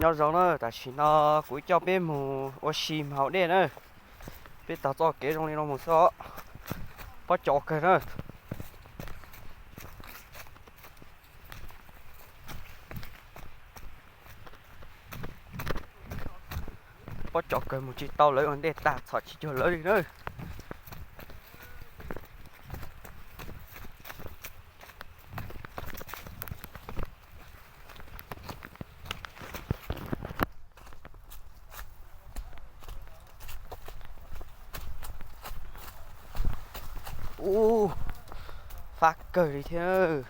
Nyob zoo na, tam sim no kuv coj peb mus ua si hauv dej na. Peb taug txoj kev zoo li no mus xwb os. Pob cov kawg na. Pob cov kawg mus tsis tau lawv ua ntej tag txhom tsis cuag lawv li na. Ub, fab kawg li thiab.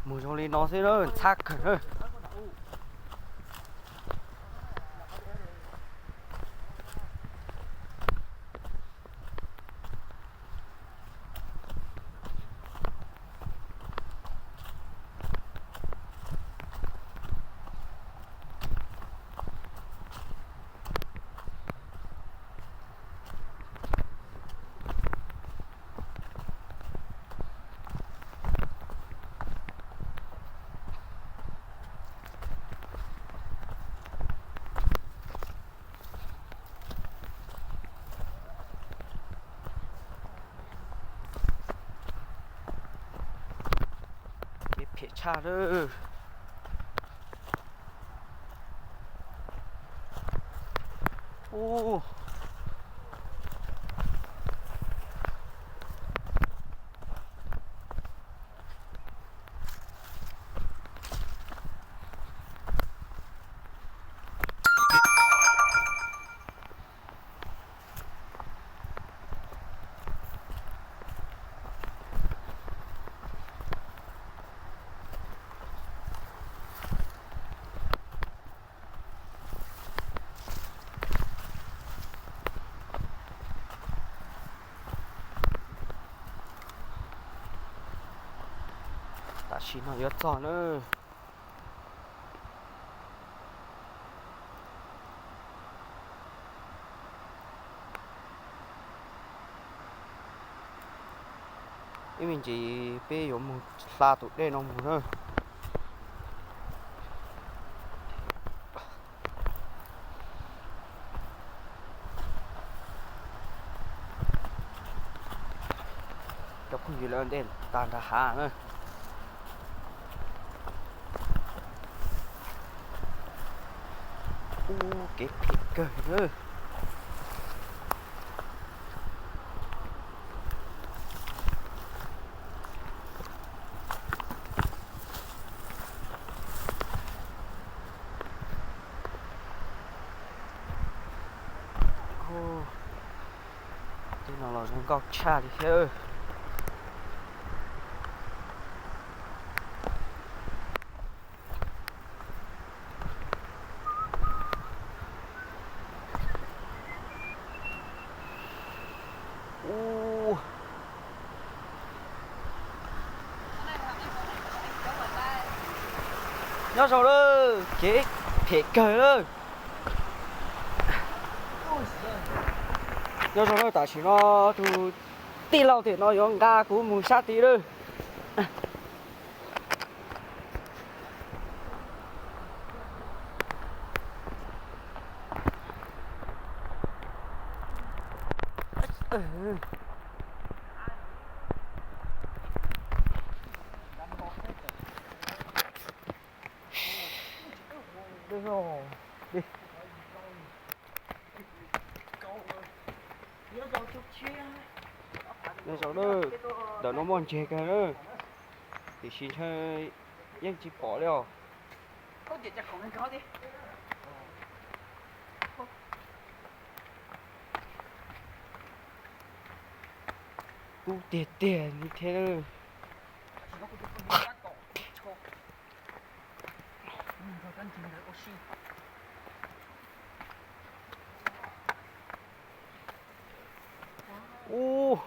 Mus zoo li no xwb na, ntxhab kawg na. Kev phem tshaj lawm. Ub. Tam sim no yuav txog na. Ib me ntsis peb yuav mus hla tus dej no mus na. Cov phooj ywg lawv ntej tag nrho hav na. Ub, kev phem kawg na. Tej no los zoo nkauj tshaj li thiab. Ub. Nyob zoo lawm, kev phem kawg lawm. Nyob zoo lawm, tam sim no tus tij laug tim no yuav nqa kuv mus sab tid lawm. Nyob zoo lawm, ntawm no muaj ntseg kawg na, tiam sis ntshe yeej tsis pom li os. Kub tiag tiag li thiab. Ub.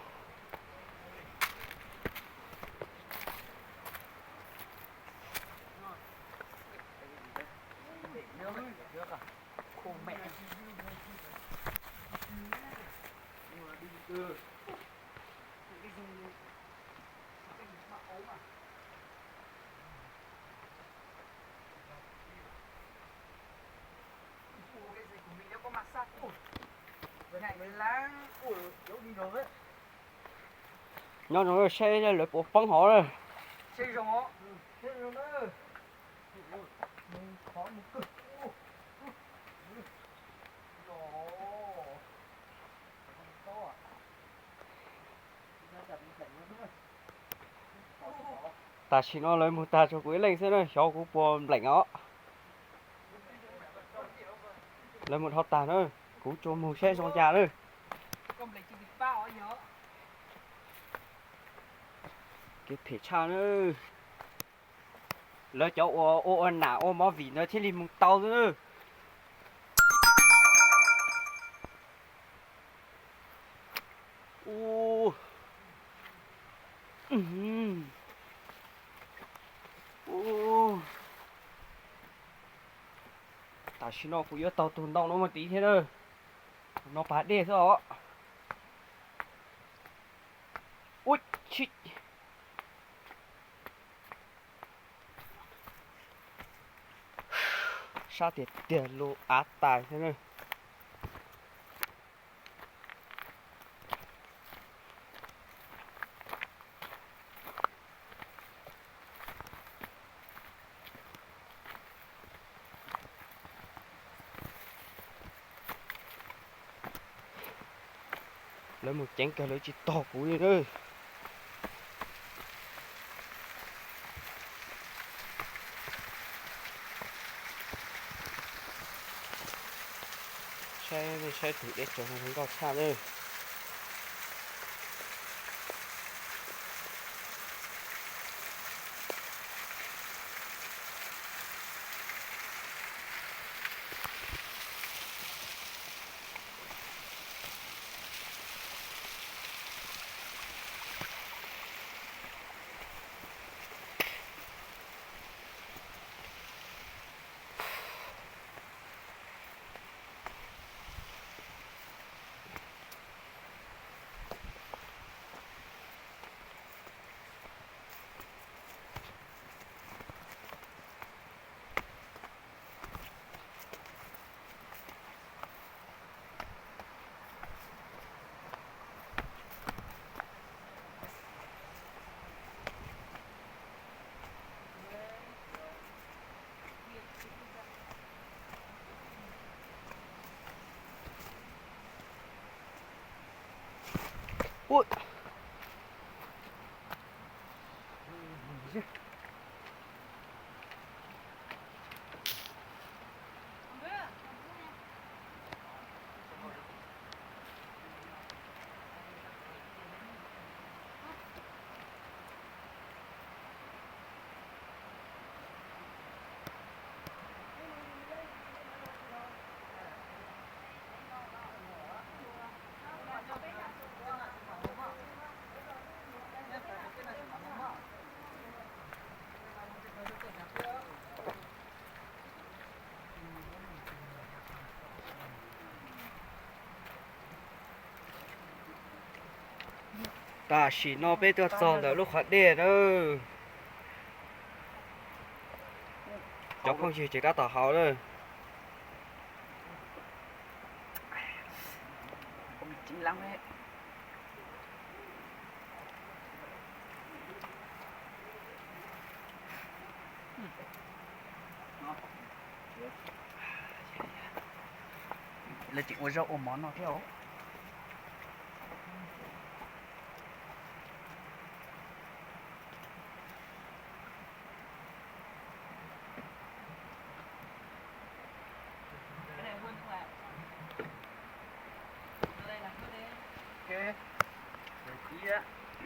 Nyob no saib lawv puas poob hov na. Tam sim no lawv mus tag tsuas kuv ib leeg xwb na, xyov kuv puas npleem os. Lawv mus dhau tag na, kuv tsuas mus saib zoo cas na. Kev phem tshaj na. Lawv cov ua ua ua nam ua movie ntawd thiaj li mus tau xwb na. Tam sim no kuv yuav taug tus ntoo no mus tid thiab na. No pas dej xwb os. Ua tshij. Sab tiag tiag lub av tais thiab na. Lawv mus ceev kawg lawv tsis tog kuv li na. Saib, saib tus dej tsaws no zoo nkauj tshaj na. Tam sim no peb tuaj txog ntawm lub qhov dej na. Cov phooj ywg tseem tab tom haus na. Lawv tseem ua zaub ua mov noj thiab.